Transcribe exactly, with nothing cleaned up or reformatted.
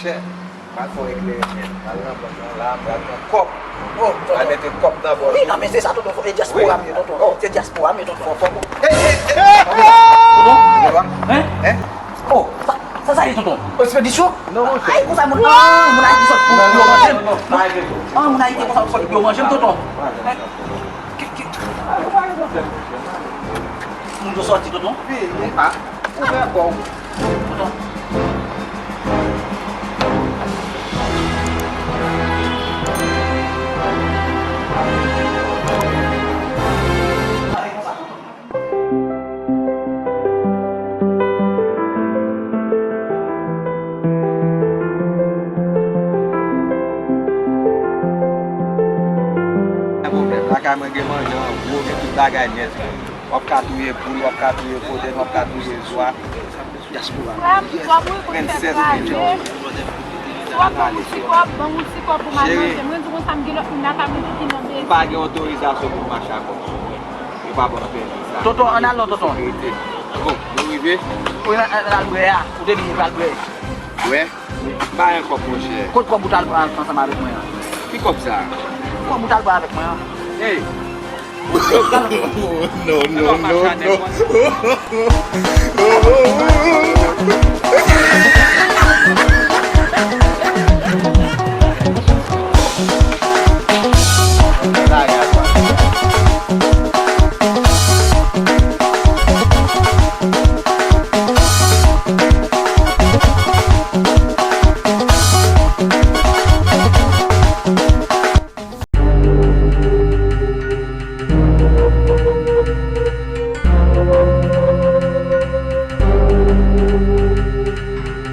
Pral fè w eklere nèt. Pral nan bank lan la, pral pran kòb. Oh, tonton. Pral mete kòb nan bòs ou. Wi, non, men se sa, tonton. E dyaspora m ye, tonton. Oh. Se dyaspora m ye, tonton. Fò, fò, fò. Hey, hey, hey. Tonton? Gen dwa? Hein? Hein? Oh, sa, sa, sa ye, tonton? Ekspedisyon? Non, monchè. Ay, konsa moun, ah, moun Ayiti sot pou yo manje m. Ah, moun Ayiti konsa sot pou yo manje m, tonton. Hein? Ki, ki, moun yo sòti, tonton? Wi, wi, ah. Ouvè kò w. Lakay mwen gen manje an gwo, gen tout bagay nèt. W ap ka touye poul, w ap ka touye kodenn, w ap ka touye zwa. Dyaspora. Frè m, w ap rekonèt sa. Si w ap ban m yon ti kòb, ban m yon ti kòb pou m al manje. Mwen di konsa, m gen lòt moun lakay mwen tou ki nan bezwen. M pa gen otorizasyon pou m mache ak kòb sou mwen. Yo pa ban m pèmi sa. Tonton, ann al non, tonton. Sekirite. Oh, nou rive? Wi, ann, ann al bwè a. Ou te di nou pral bwè. Bwè? M pa gen kòb, monchè. Kot kòb ou t al pran ansanm avèk mwen an? Ki kòb sa? Kòb ou t al pran avèk mwen an. Hey! No, no, no, no.